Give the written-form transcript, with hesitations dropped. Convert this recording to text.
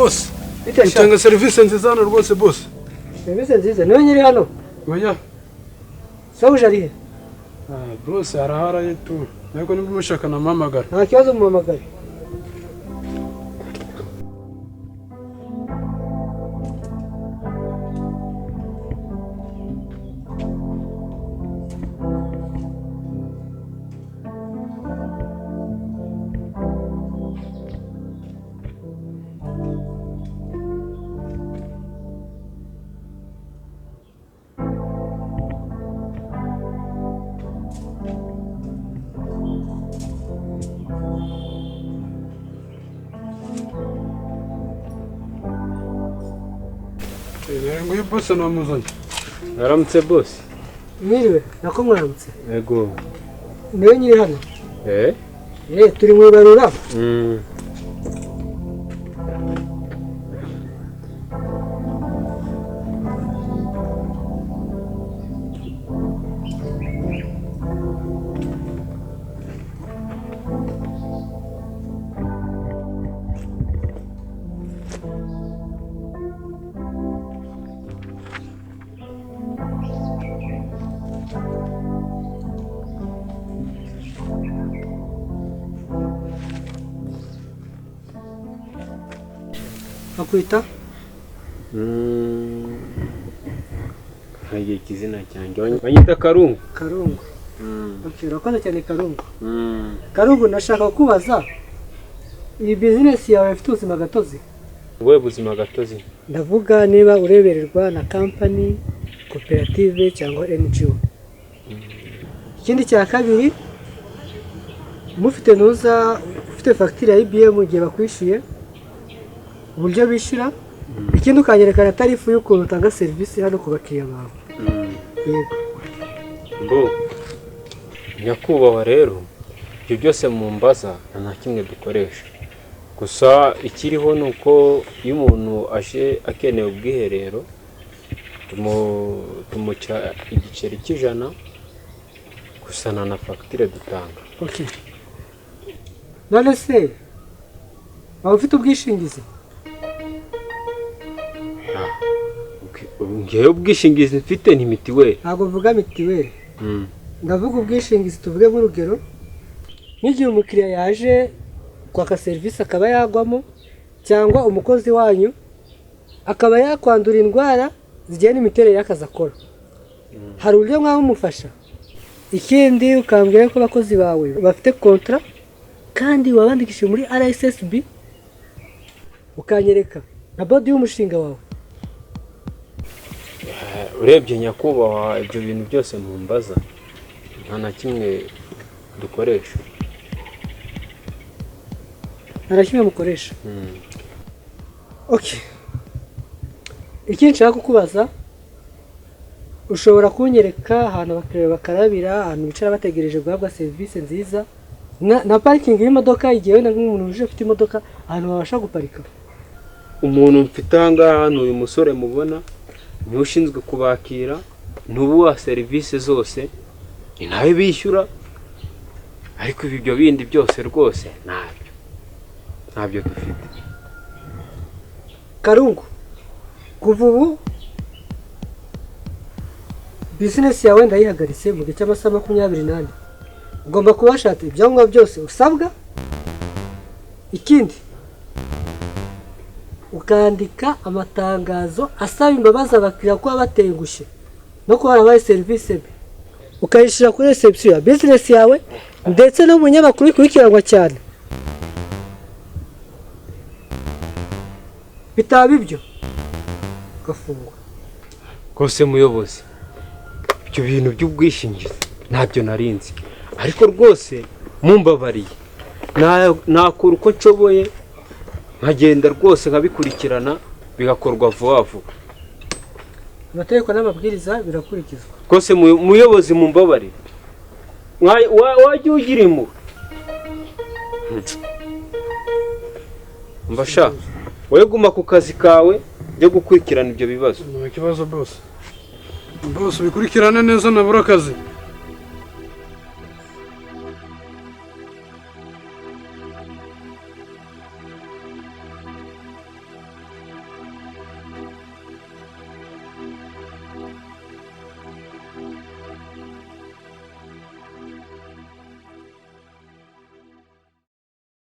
Boss. Bite sha? Utanga serivisi nziza hano rwose, boss. Serivisi nziza niyo nyiri hano. Oya. Sobuja ari he? Ah, boss araharaye tu. Ariko niba umushaka namuhamagara. Nta kibazo, muhamagare. Nguyu boss namuzanye. Mwaramutse, boss. Mwiriwe, nako mwaramutse. Yego. Niyo nyiri hano. Eh? Eh, turi mu ibarura. Bakwita? Nkagiye ikizina cyanjye. Banyita Karungu. Karungu. Okay, urakoze cyane, Karungu. Karungu, nashaka kubaza, iyi bizinesi yawe ifite ubuzima gatozi? Ubuhe buzima gatozi? Ndavuga niba urebererwa na kampani, koperative cyangwa NGO. Ikindi cya kabiri, mufite nuza ufite fagitire ya EBM igihe bakwishyuye, uburyo bishyura. Ikindi, ukanyerekana tarifu y'ukuntu utanga serivisi hano ku bakiriya bawe. Yego. Mbo. Nyakubahwa rero, ibyo byose mumbaza nta na kimwe dukoresha. Gusa ikiriho ni uko iyo umuntu aje akeneye ubwiherero, tumuca igiceri cy'100 gusa, nta na fagitire dutanga. Okay. None se waba ufite ubwishingizi? Ngewe ubwishingizi mfite ni mitiweli. Ntabwo mvuga mitiweli. Ndavuga ubwishingizi, tuvuge nk'urugero nk'igihe umukiriya yaje kwaka serivisi akaba yagwamo, cyangwa umukozi wanyu akaba yakwandura indwara zijyanye n'imiterere y'akazi akora, hari uburyo mwaba mumufasha? Ikindi, ukambwira ko abakozi bawe bafite contrat kandi wabandikishije muri RSSB, ukanyereka na board y'umushinga wawe. Urebye nyakubahwa, ibyo bintu byose mumbaza nta na kimwe dukoresha. Nta na kimwe mukoresha? Okay. Ikindi nshaka kukubaza, ushobora kunyereka ahantu abakiriya bakarabira, ahantu bicara bategereje guhabwa serivisi nziza, na parikingi y'imodoka, igihe wenda nk'umuntu uje ufite imodoka, ahantu babasha guparika? Umuntu mfite aha ngaha ni uyu musore mubona, niwe ushinzwe kubakira, ni ubuha serivisi zose, ni nawe bishyura. Ariko ibi, ibyo bindi byose rwose ntabyo dufite. Karungu, kuva ubu bizinesi yawe ndayihagaritse mu gihe cy'amasaha 24. Ugomba kuba washatse ibyangombwa byose usabwa. Ikindi, ukandika amatangazo asaba imbabazi abakiriya kuba batengushye no kuba barabaye serivisi mbi, ukayishyira kuri reception ya bizinesi yawe ndetse no mu binyamakuru bikurikiranwa cyane. Bitaba ibyo, ugafungwa. Rwose muyobozi, ibyo bintu by'ubwishingizi ntabyo narinzi, ariko rwose mumbabariye nakora uko nshoboye, nkagenda rwose nkabikurikirana, bigakorwa vuba vuba. Amategeko n'amabwiriza birakurikizwa. Rwose muyobozi, mumbabarire. Wajya ugira impuhwe. Mbasha wowe guma ku kazi kawe byo gukurikirana ibyo bibazo. Nta kibazo, boss. Boss, ubikurikirane neza, nabura akazi.